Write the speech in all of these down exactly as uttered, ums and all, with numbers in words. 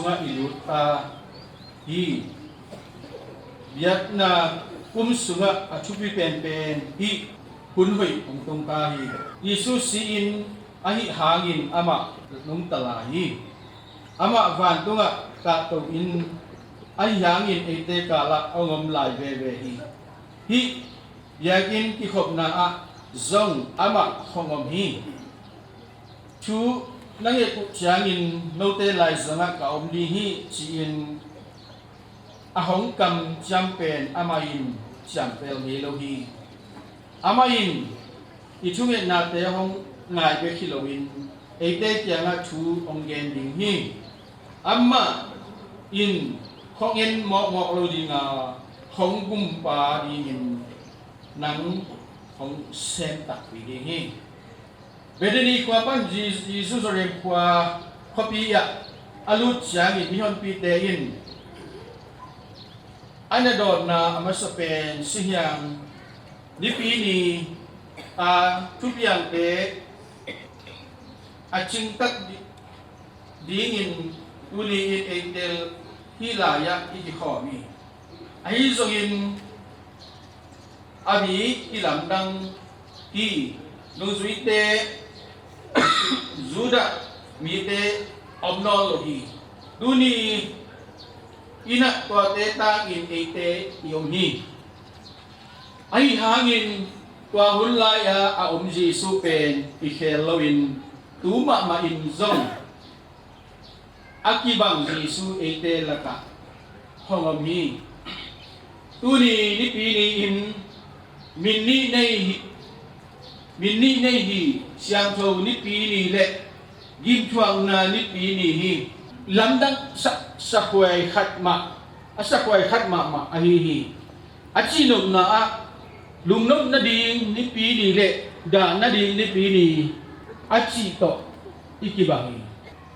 sungah i lut ta hi. Biakna kum sungah a thupi penpen hih hun hoih hong tung ta hi. Jesu si-in ahih hangin amah nungta lai hi. Amah vantungah kahto-in ahih hangin eite kalah hong om lai veve hi. Hih biakinn kikhopna ah zong amah hong om hi. Thu na nget uh ciangin note laizangah ka om ding hi, ci-in a hong kamciam pen amah in ciampel ngei lo hi. Amah in i thungetnate hong ngai bek hi loin eite kiangah thu hong gen ding hi. Amah in hong en mawkmawk lo ding a, hong gumpa dingin nang hong sem takpi ding hi. Bethany khua pan Jesu Jerusalem khua khuapi ah a lut ciangin mihonpite in a na dawnna a masa pen sihiang Nipi ni a thupiangte a cingtak di- dingin tuni in eite hih lai-ah i kikhawm hi. Ahi zongin a mi kilamdang hi. Nungzuite Judah mite om nawn lo hi. Tuni in ah tuate tangin eite i om hi. Ahi hangin tua hun lai-a a om Jesu pen i khel loin tu mahmah in zong a kibang Jesu eite lakah hong om hi. Tuni Nipi ni in min nih nei hi, min nih nei hi. Siangtho Nipi ni le gimthuakna Nipi ni hi. Lamdang sa- sakhuai khat mah, a sakhuai khat mahmah ahi hi. A cihnopna ah lungnop nading Nipi ni le dah nading Nipi ni a cih tawh i kibang hi.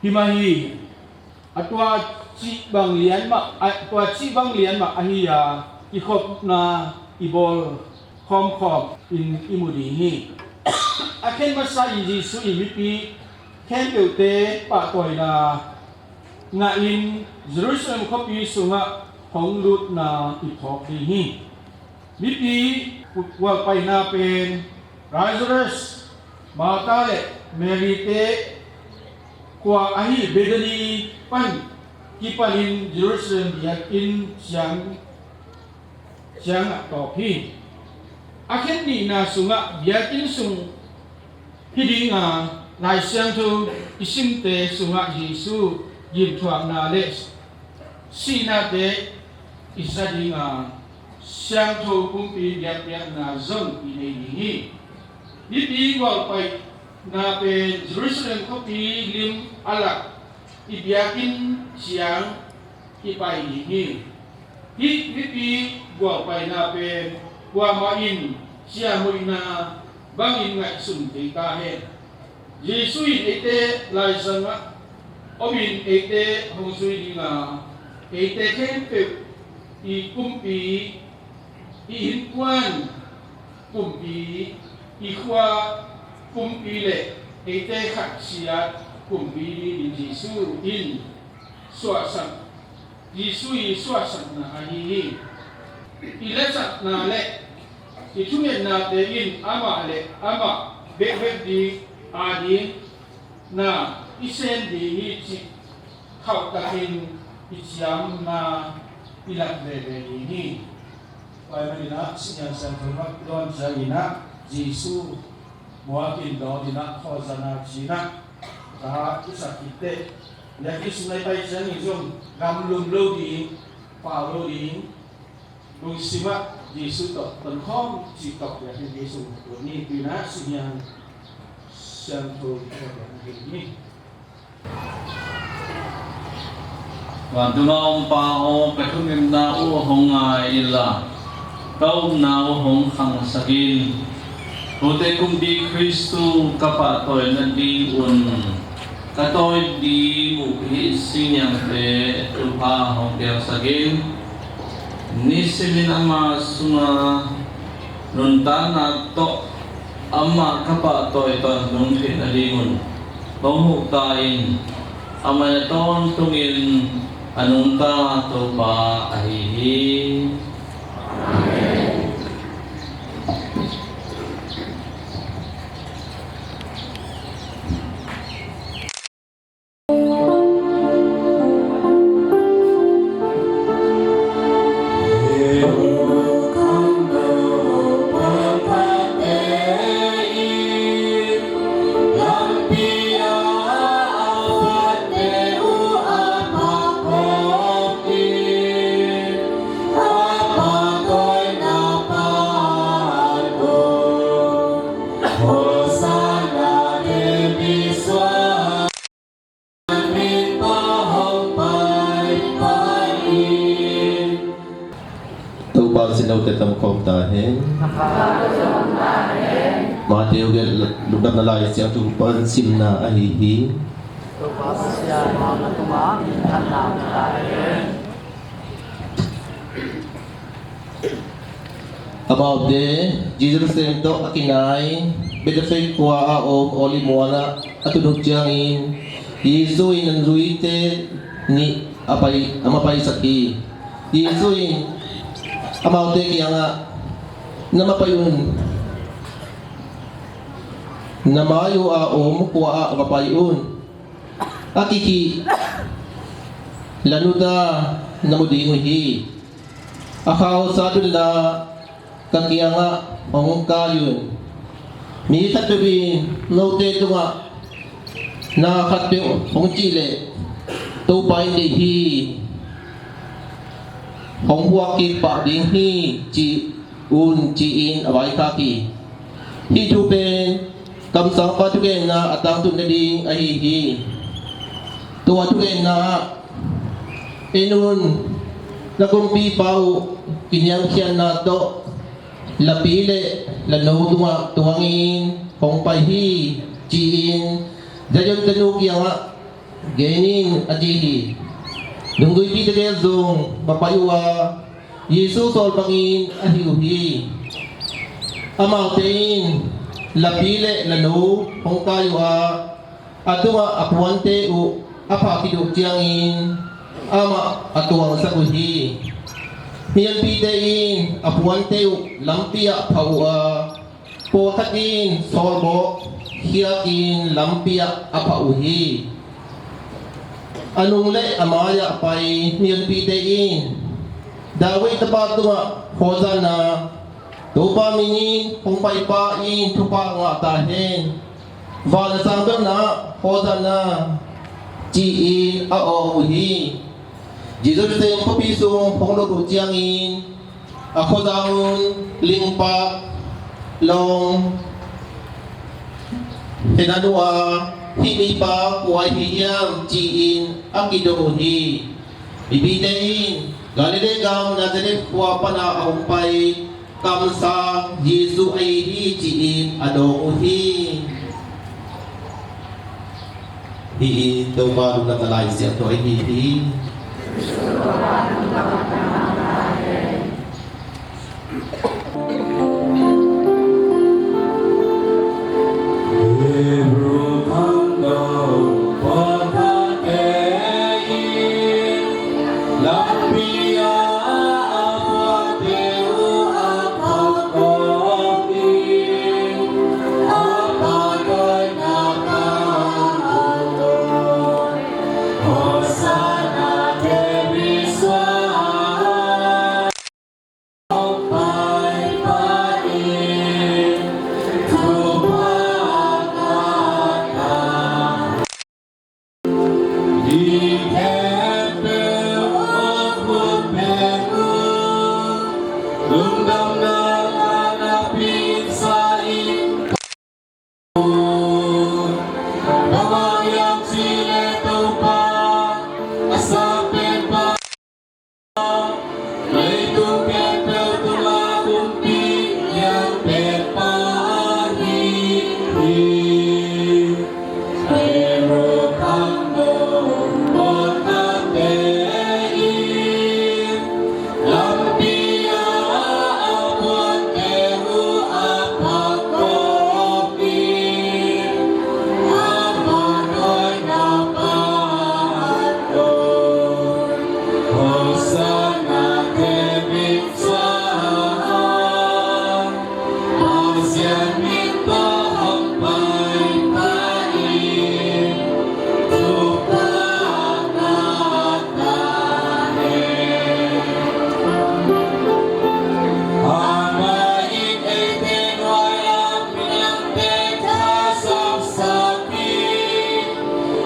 Hi mah hi. A tua cih bang lian mah, a tua cih bang lian mah ahi a, kikhopna i bawl khawmkhawm in i mu ding hi. A khen masa in Jesu in mipi khempeuhte pahtawina ngahin Jerusalem khuapi sungah hong lutna i phawk ding hi. Mipi gualpaina pen Lazarus, Martha le Mary te khua ahi Bethany pan kipanin Jerusalem biakinn ciang ciangah tawp hi. A khen nihna sungah biakinn sung hi dinga, Lai Siangtho i simte sungah Jesu gimthuakna le sihnate i za dinga, siangtho pumpi biakpiakna zong i nei ding hi. Mipi gualpaina pen Jerusalem khuapi lim a lak i biakinn ciang i pai ding hi. Hih mipi gualpaina pen kuamah in siamuihna bangin ngaihsun kei ta hen. Jesu in eite laizangah omin eite hong zui dinga, eite khempeuh i kumpi, i innkuan kumpi, i khua kumpi le eite khatsiat kumpi dingin Jesu in suahsak, Jesu i suahsakna ahi hi. I lasakna le i thungetnate in amah le amah bekbek ding a ding na i sem ding hi cih khauhtakin i ciamna i lak veve ding hi. Pai maninah Siangtho Siangtho mat dawn cianginah Jesu muakin dawn inah khawzana cinah ta i sak kitte. Biakinn sung lai pai ciangin zong gamlum lo ding, pau lo ding, lungsimah Jesu tawh tonkhawm cih tawh biakinn Jesu tuni tuinah Siangtho Siangtho i khawzana ding hi. Vantung a om Pa aw, ka thungetna uh hong ngai inla, ka upna uh hong khangsak in. Tute kumpi Khristu ka pahtawi nadingun ka tawi ding uh hih siniangte thupha hong piangsak in. Nisimin ama sunga nuntakna tawh amah ka pahtawi tawntung theih nadingun hong huh ta in. Amah in a tawntungin a nungta Topa ahi hi. Topa sin note tang khawm ta hen. Mattheu gelh Lungdamna Lai Siangtho pan simna ahi hi. Topa Pasian, na tungah min phatna om ta hen. Amaute Jerusalem tawh a kinai Bethphage khua a om Olive mual ah a tun uh ciangin Jesu in a zuite nih a pai, a mapaisak hi. Jesu in amaute kiangah, "Na mapai un, na mai uh a om khua ah va pai un. A kikhih la nuta na mu ding uh hi. A khausa tunla ka kiangah hong kai un. Mi khatpeuh in note tungah na khatpeuh hong cih leh, 'Topa in deih hi, hong puak kik pah ding hi,' ci un," ci-in a vaikhak hi. Hih thu pen kamsangpa thugenna a tangtun nading ahi hi. Tua thugenna ah, "En un, na kumpipa uh kiniamkhiatna tawh la pi le la no tungah tuangin hong pai hi," ci-in Jairus tanu kiangah gen in, a ci hi. Dungzuipite gel zong va pai uh a, Jesu sawl bangin a hilh uh hi. Amaute in la pi le la no hong kai uh a, a tungah a puante uh a phah khit uh ciangin amah a tuangsak uh hi. Mihonpite in a puante uh lampi ah phah uh a, pawlkhat in sawlbawk khiakin lampi ah a phah uh hi. A nung le a mai-ah pai mihonpite in, "David tapa tungah Hosanna, Topa minin hong paipa in thupha ngah ta hen. Van a sang bemna ah Hosanna," ci-in a awng uh hi. Jerusalem khuapi sung hong lut uh ciangin a khuazang un lingpak lawng he nan uh a, "Hih mipa kua ahi hiam?" ci-in a kidong uh hi. Mipite in, "Galilee gam Nazareth khua pana a hong pai kamsang Jesu ahi hi," ci-in a dawng uh hi. Hih in Topa Lungdamna Lai Siangtho ahi hi.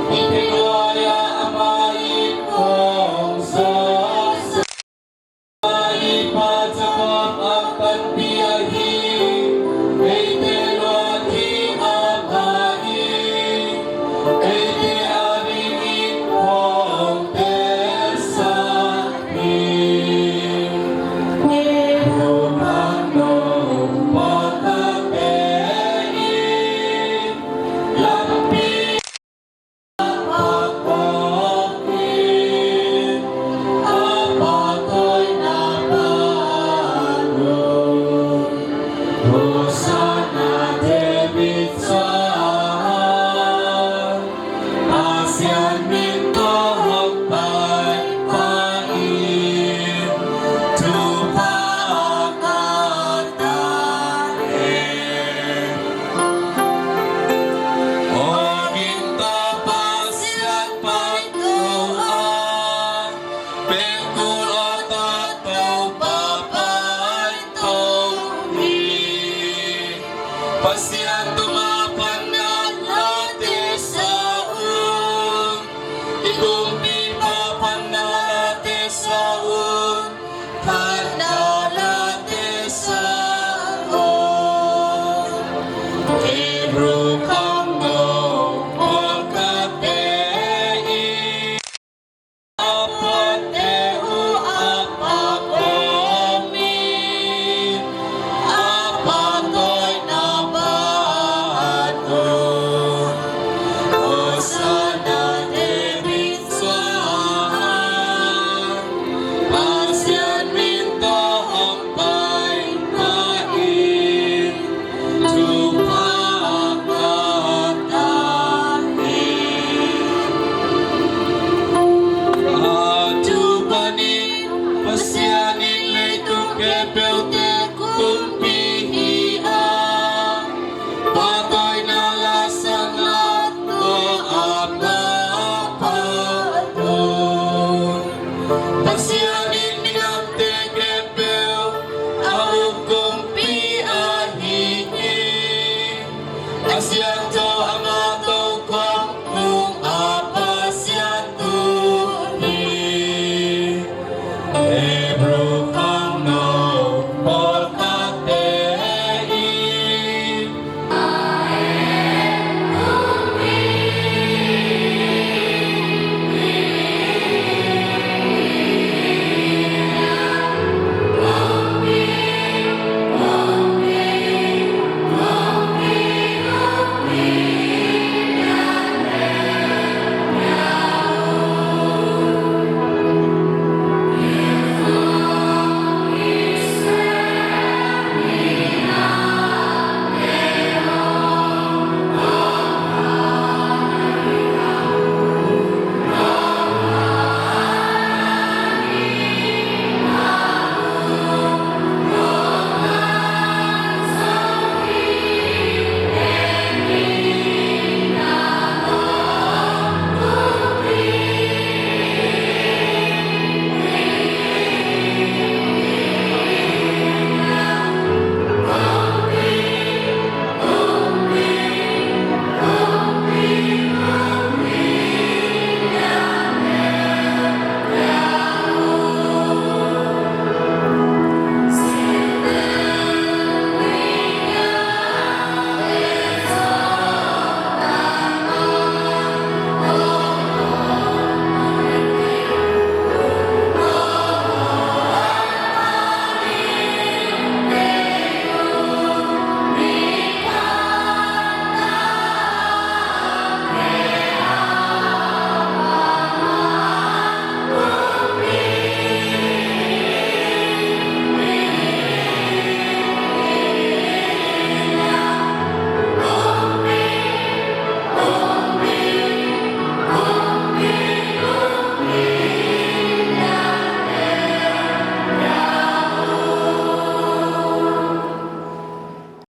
Hih teng lai-ah amah in khawng zawhsa, amah i Pa Jakob a panpih ahi, eite luah ding amah in eite adingin khawng telsak hi. Hih thu khangno pawlkhatte in lampi a kawk in, a pahtawina pan un, Hosanna, David sang, Pasian min